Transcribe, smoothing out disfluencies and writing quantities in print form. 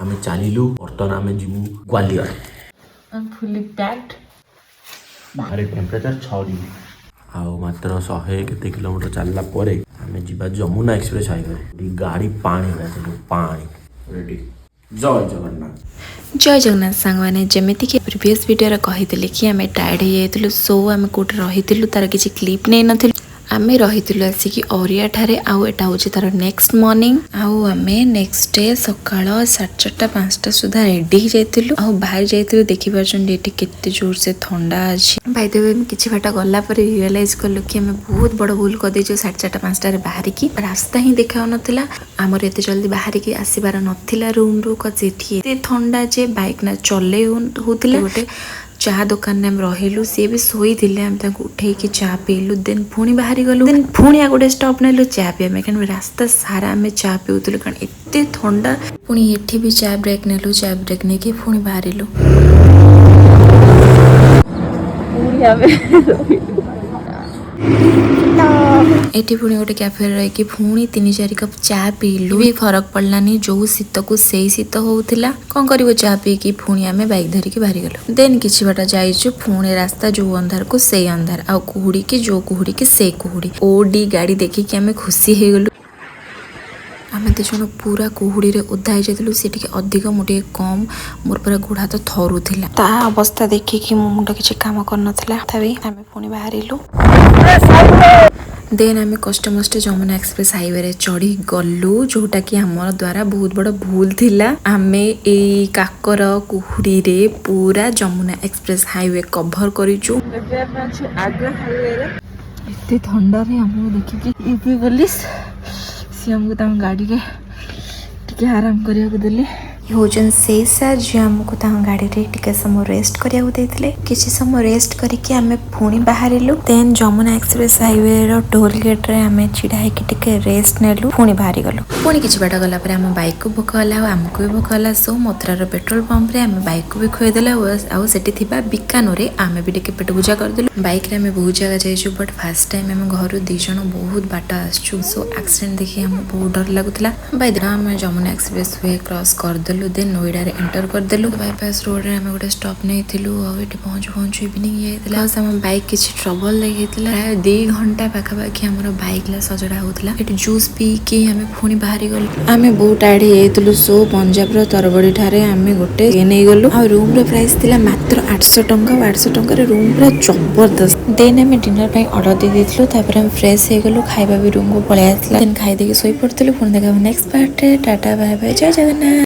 ଆମେ ଚାଲିଲୁ। ବର୍ତ୍ତମାନ ଆମେ ଯିବୁ ଗ୍ୱାଲିୟର। I'm fully packed. ବାହାରେ ଟେମ୍ପରେଚର 6 ଡିଗ୍ରୀ। ଆଉ ମାତ୍ର 100 କେତେ କିଲୋମିଟର ଚାଲିଲା ପରେ ଆମେ ଯିବା ଯମୁନା ଏକ୍ସପ୍ରେସ୍ ହାଇୱେ। ଗାଡ଼ି ପାଣି ଭଳିଆ ଚାଲିବ, ପାଣି। ରେଡି। ଜୟ ଜଗନ୍ନାଥ। ଜୟ ଜଗନ୍ନାଥ ସାଙ୍ଗମାନେ। ଯେମିତିକି ପ୍ରିଭିୟସ୍ ଭିଡ଼ିଓରେ କହିଥିଲି କି ଆମେ ଟାୟାର୍ଡ଼ ହେଇଯାଇଥିଲୁ, ସୋ ଆମେ କେଉଁଠି ରହିଥିଲୁ ତାର କିଛି କ୍ଲିପ୍ ନେଇନଥିଲୁ। ଆମେ ରହିଥିଲୁ ଆସିକି ଅରିଆଠାରେ ଆଉ ଏଇଟା ହେଉଛି ତାର ନେକ୍ସଟ ମର୍ଣ୍ଣିଂ। ଆଉ ଆମେ ନେକ୍ସଟ ଡେ ସକାଳ 4:30, 5ଟା ସୁଦ୍ଧା ରେଡ଼ି ହେଇଯାଇଥିଲୁ ଆଉ ବାହାରି ଯାଇଥିଲୁ। ଦେଖିପାରୁଛନ୍ତି, ଏଠି କେତେ ଜୋରସେ ଥଣ୍ଡା ଅଛି। ବାଇ ଦ we, କିଛି ବାଟ ଗଲା ପରେ ରିଅଲାଇଜ୍ କଲୁ କି ଆମେ ବହୁତ ବଡ଼ ଭୁଲ କରିଦେଇଛୁ 4:30, 5ଟାରେ ବାହାରିକି। ରାସ୍ତା ହିଁ ଦେଖାଉନଥିଲା। ଆମର ଏତେ ଜଲ୍ଦି ବାହାରିକି ଆସିବାର ନଥିଲା ରୁମ୍ରୁ, କଜ୍ ଏଠି ଏତେ ଥଣ୍ଡା ଯେ ବାଇକ୍ ନା ଚଲେଇ ହଉଥିଲା। ଗୋଟେ ଚାହା ଦୋକାନରେ ଆମେ ରହିଲୁ। ସିଏ ବି ଶୋଇଥିଲେ, ଆମେ ତାଙ୍କୁ ଉଠେଇକି ଚା ପିଇଲୁ। ଦେନ୍ ପୁଣି ବାହାରି ଗଲୁ। ଦେନ୍ ପୁଣି ଆଉ ଗୋଟେ ଷ୍ଟପ୍ ନେଲୁ ଚା ପିଇବା ପାଇଁ, କାରଣ ରାସ୍ତା ସାରା ଆମେ ଚା ପିଉଥିଲୁ, କାରଣ ଏତେ ଥଣ୍ଡା। ପୁଣି ଏଠି ବି ଚା ବ୍ରେକ୍ ନେଲୁ। ଚା ବ୍ରେକ୍ ନେଇକି ପୁଣି ବାହାରିଲୁ। ପୁଣି ଆମେ ଏଠି ପୁଣି ଗୋଟେ କ୍ୟାଫେରେ ରହିକି ପୁଣି 3-4 କପ୍ ଚା ପିଇଲୁ। ବି ଫରକ ପଡ଼ିଲାନି, ଯୋଉ ଶୀତକୁ ସେଇ ଶୀତ ହଉଥିଲା। କଣ କରିବୁ, ଚା ପିଇକି ପୁଣି ଆମେ ବାଇକ୍ ଧରିକି ବାହାରିଗଲୁ। ଦେନ୍ କିଛି ବାଟ ଯାଇଛୁ, ପୁଣି ରାସ୍ତା ଯୋଉ ଅନ୍ଧାରକୁ ସେଇ ଅନ୍ଧାର ଆଉ କୁହୁଡ଼ିକି ଯୋଉ କୁହୁଡ଼ିକି ସେଇ କୁହୁଡ଼ି। ଓଡି ଗାଡ଼ି ଦେଖିକି ଆମେ ଖୁସି ହେଇଗଲୁ। ଆମେ 2 ଜଣ ପୁରା କୁହୁଡ଼ିରେ ଓଦା ହେଇଯାଇଥିଲୁ। ସେ ଟିକେ ଅଧିକ, ମୁଁ ଟିକେ କମ୍। ମୋର ପୁରା ଗୋଡ଼ ହାତ ଥରୁଥିଲା। ତା ଅବସ୍ଥା ଦେଖିକି ମୋ ମୁଣ୍ଡ କିଛି କାମ କରୁନଥିଲା। ତଥାପି ଆମେ ପୁଣି ବାହାରିଲୁ। ଦେନ୍ ଆମେ କଷ୍ଟମଷ୍ଟେ ଯମୁନା ଏକ୍ସପ୍ରେସ୍ ହାଇୱେରେ ଚଢ଼ି ଗଲୁ, ଯୋଉଟାକି ଆମର ଦ୍ୱାରା ବହୁତ ବଡ଼ ଭୁଲ ଥିଲା। ଆମେ ଏଇ କାକର କୁହୁଡ଼ିରେ ପୁରା ଯମୁନା ଏକ୍ସପ୍ରେସ୍ ହାଇୱେ କଭର କରିଛୁ। ଏବେ ଆମେ ଅଛୁ ଆଗ୍ରା ହାଇୱେରେ। ଏତେ ଥଣ୍ଡାରେ ଆମକୁ ଦେଖିକି ୟୁପି ପୋଲିସ, ସିଏ ଆମକୁ ତାଙ୍କ ଗାଡ଼ିରେ ଟିକେ ଆରାମ କରିବାକୁ ଦେଲେ। ଇଏ ହେଉଛନ୍ତି ସେଇ ସାର୍, ଯିଏ ଆମକୁ ତାଙ୍କ ଗାଡ଼ିରେ ଟିକେ ସମୟ ରେଷ୍ଟ କରିବାକୁ ଦେଇଥିଲେ। କିଛି ସମୟ ରେଷ୍ଟ କରିକି ଆମେ ପୁଣି ବାହାରିଲୁ। ଦେନ୍ ଯମୁନା ଏକ୍ସପ୍ରେସ୍ ହାଇୱେର ଟୋଲ୍ ଗେଟ୍ରେ ଆମେ ଛିଡ଼ା ହେଇକି ଟିକେ ରେଷ୍ଟ ନେଲୁ, ପୁଣି ବାହାରିଗଲୁ। ପୁଣି କିଛି ବାଟ ଗଲା ପରେ ଆମ ବାଇକ୍କୁ ଭୋକ ହେଲା ଆଉ ଆମକୁ ବି ଭୋକ ହେଲା। ସୋ ମଥୁରାର ପେଟ୍ରୋଲ ପମ୍ପରେ ଆମେ ବାଇକ୍କୁ ବି ଖୁଆଇଦେଲୁ ଆଉ ଆଉ ସେଠି ଥିବା ବିକାନୋରେ ଆମେ ବି ଟିକେ ପେଟ ପୂଜା କରିଦେଲୁ। ବାଇକ୍ରେ ଆମେ ବହୁତ ଜାଗା ଯାଇଛୁ, ବଟ୍ ଫାର୍ଷ୍ଟ ଟାଇମ୍ ଆମେ ଘରୁ 2 ଜଣ ବହୁତ ବାଟ ଆସିଛୁ। ସୋ ଆକ୍ସିଡେଣ୍ଟ ଦେଖି ଆମକୁ ବହୁତ ଡର ଲାଗୁଥିଲା। ବାଇ ଦିନ ଆମେ ଯମୁନା ଏକ୍ସପ୍ରେସ୍ we cross କରିଦେଲୁ। ଦେନ୍ ନୋଇଡ଼ାରେ ଏଣ୍ଟର କରିଦେଲୁ। ବାଇପାସ୍ ରୋଡ଼ରେ ଆମେ ଗୋଟେ ଷ୍ଟପ୍ ନେଇଥିଲୁ ଆଉ ଏଠି ପହଞ୍ଚୁ ପହଞ୍ଚୁ ଇଭିନିଂ ହେଇଯାଇଥିଲା। ପ୍ଲସ୍ ଆମ ବାଇକ୍ କିଛି ଟ୍ରବଲ୍ ଦେଖେଇଥିଲା। ପ୍ରାୟ 2 ଘଣ୍ଟା ପାଖାପାଖି ଆମର ବାଇକ୍ ସଜଡ଼ା ହଉଥିଲା। ଏଠି ଜୁସ୍ ପିଇକି ଆମେ ପୁଣି ବାହାରି ଗଲୁ। ଆମେ ବହୁତ ଟାୟାର୍ଡ ହେଇଯାଇଥିଲୁ, ସୋ ପଞ୍ଜାବର ତରବଡ଼ି ଠାରେ ଆମେ ଗୋଟେ ଇଏ ନେଇଗଲୁ। ଆଉ ରୁମ୍ର ପ୍ରାଇସ୍ ଥିଲା ମାତ୍ର 800 ଟଙ୍କା ଆଉ 800 ଟଙ୍କାରେ ରୁମ୍ ପୁରା ଜବରଦସ୍ତ। ଦେନ୍ ଆମେ ଡିନର ପାଇଁ ଅର୍ଡର ଦେଇ ଦେଇଥିଲୁ। ତାପରେ ଆମେ ଫ୍ରେଶ୍ ହେଇଗଲୁ। ଖାଇବା ବି ରୁମ୍କୁ ପଳେଇ ଆସିଲା। ଦେନ୍ ଖାଇ ଦେଇକି ଶୋଇ ପଡ଼ିଥିଲୁ। ପୁଣି ଦେଖା ନେକ୍ସଟ ପାର୍ଟରେ। ଟାଟା, ବାଏ ବାଏ, ଜୟ ଜଗନ୍ନାଥ।